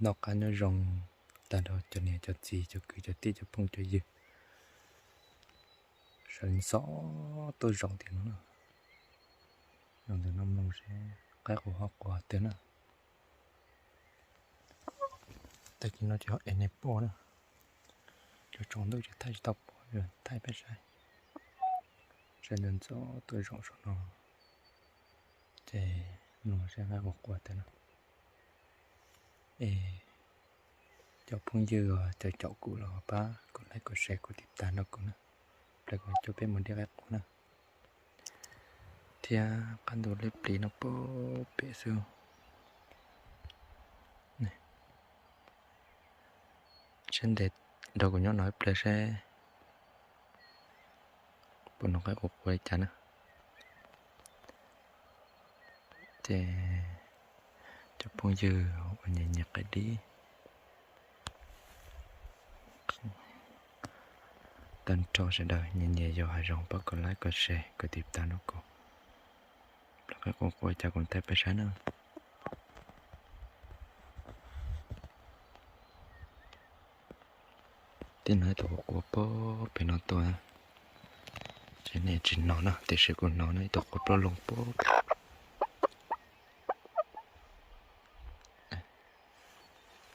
Noj qab nyob zoo tag nrho cov niam cov txiv cov kwv cov tij cov phooj cov ywg sawv ntxov tuaj zaum tim no na. Zaum ntawm no mloog seb qaib qus ho quas twg na. Tag kis no ces ho ev nej pom na. Cov tsaus ntuj ces thaij tsis tau pom, thaij peb saib. Sawv ntxov ntxov tuaj zaum saum no ces mloog seb qaib qus quas twg na. Es cov phooj ywg cov caum kuv los pab kuv like kuv share kuv tiv tas nrog kuv na, ple kuv coj peb mus de qaib qus na. Thiab qab ntuj leb plis no pog pem xwb. Seb ntes nrog kuv nyob no ib pliag seb puas hnov qaib qus quas li cas na. Ces cov phooj ywg uas nyiam nyiam qaib dib, tag nrho sawv daws nyiam nyiam yos hav zoov pab kuv like kuv share kuv tiv tas nrog kuv. Los qaib qus quas cas kuv thaij peb saib na. Tib no ib tug quas quas pog pem no tuaj, ces nej tsis hnov na tiam sis kuv hnov na, ib tug quas ploj loo pog pem.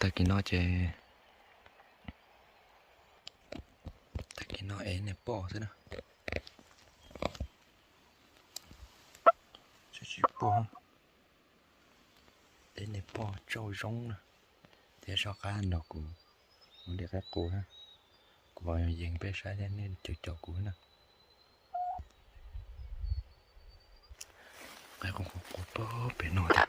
Tag kis no ces, tag kis no ev nej pom xwb na. Tsis pom, ev nej pom tsau zoo na. Thiab soj qab nrog kuv mus de qaib qus na. Kuv ho yees peb saib thiab nej caum caum kuv na. Qaib qus quas pog pem no tas.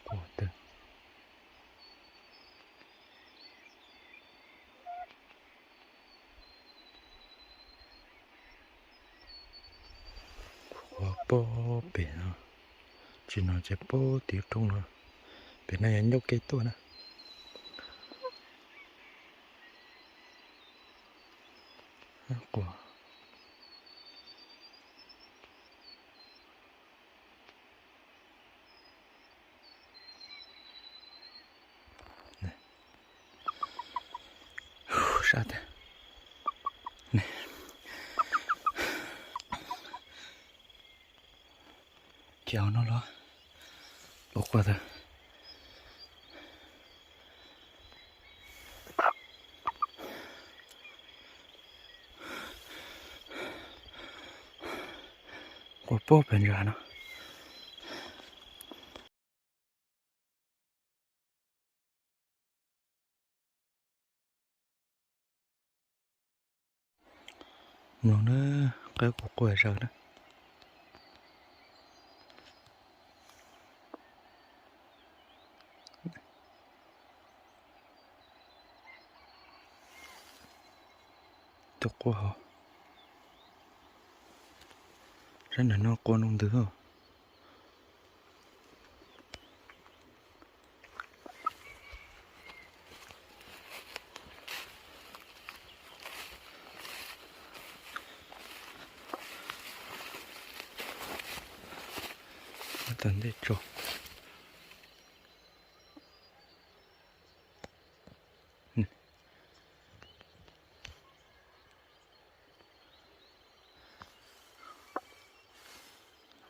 Quas twg? Quas pog pem no, tsis no ces pog tim roob no, pem no yog ncauj ke tuaj na. Quas sab tiag. Ces no los, ua quas tag. Quas pog pem ntsa no. Mloog na, qaib qus quas zaws na. Tus quas hauv, sab nram no quas noo ntws. Tau ntej tso.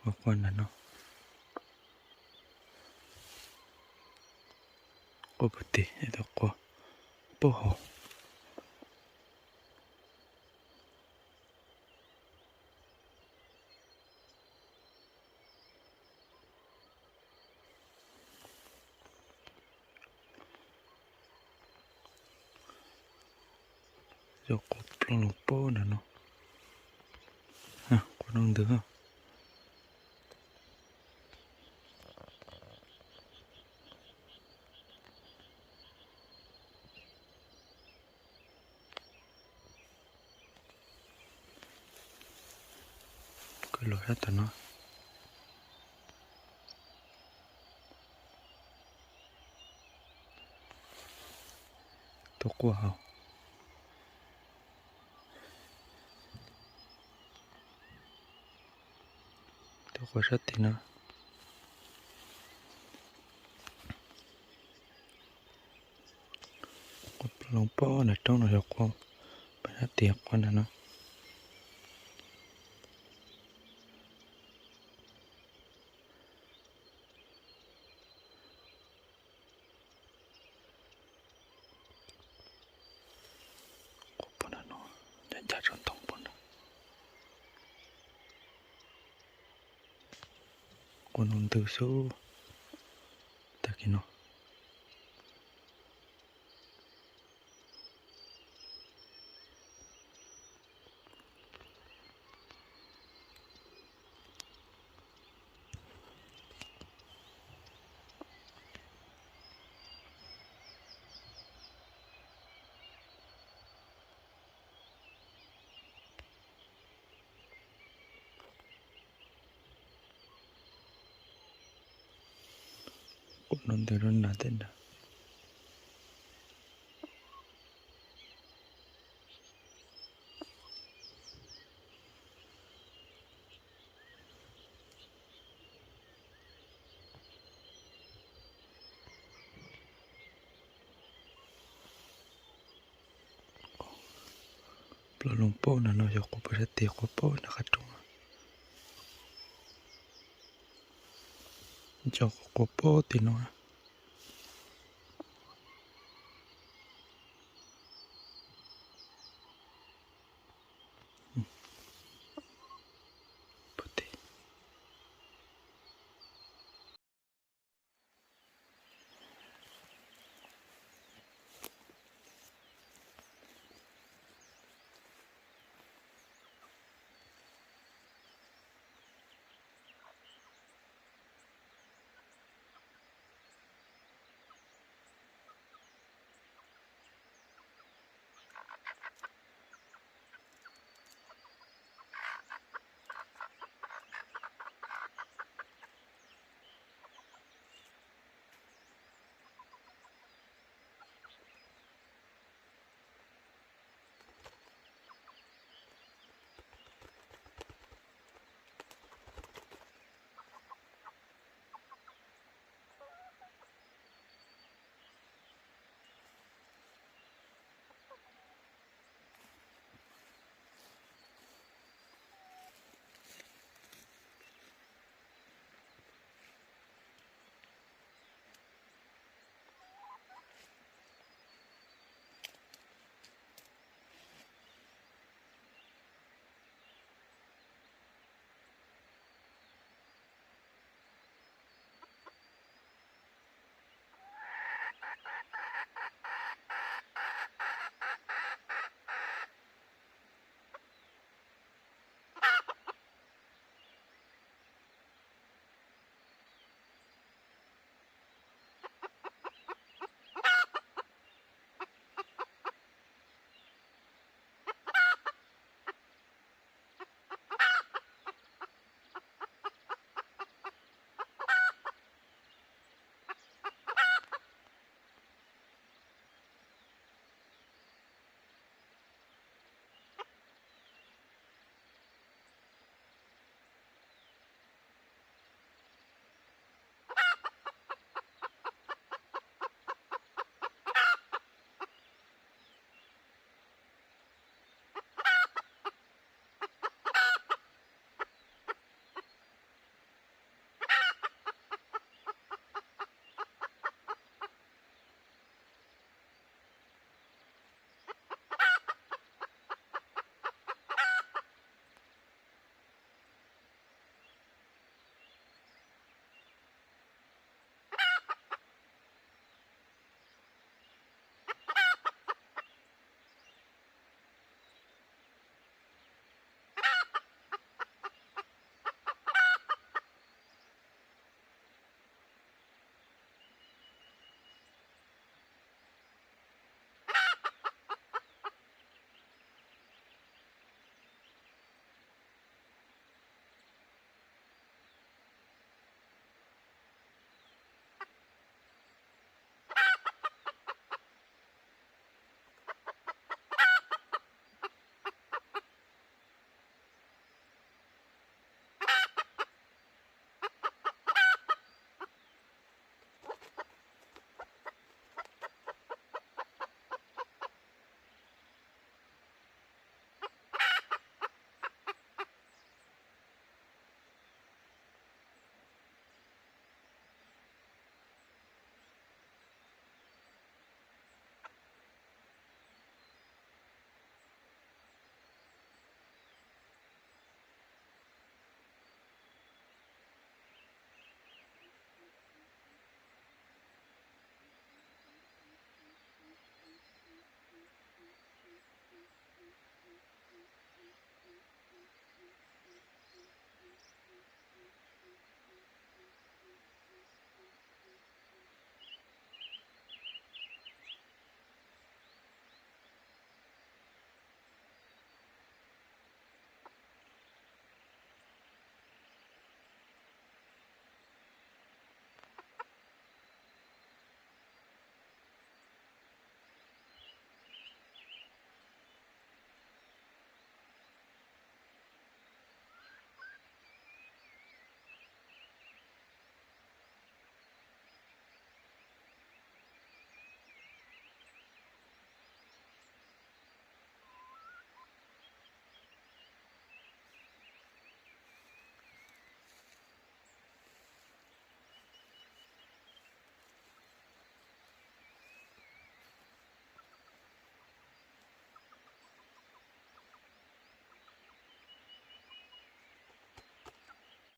Ua quas ntawm no. Quas puag tim, tus quas pub hauv. Tus quas ploj loo pub ntawm no. Quas noo ntws. Kwv los sab tom no. Tus quas hauv. Qua sab tid no. Qua plob loo pob nram roob no yog qua, pas sab tid qua nram no. Qua pem no, ncaj ncaj tsob ntoo pem no. Qua no ntws xwb, tag kis no. Qua no ntws rau nram tej nrad. Plob loo pob nram no yog qua pas sab tid qua pob nram qab roob. Nco qua pob tim no.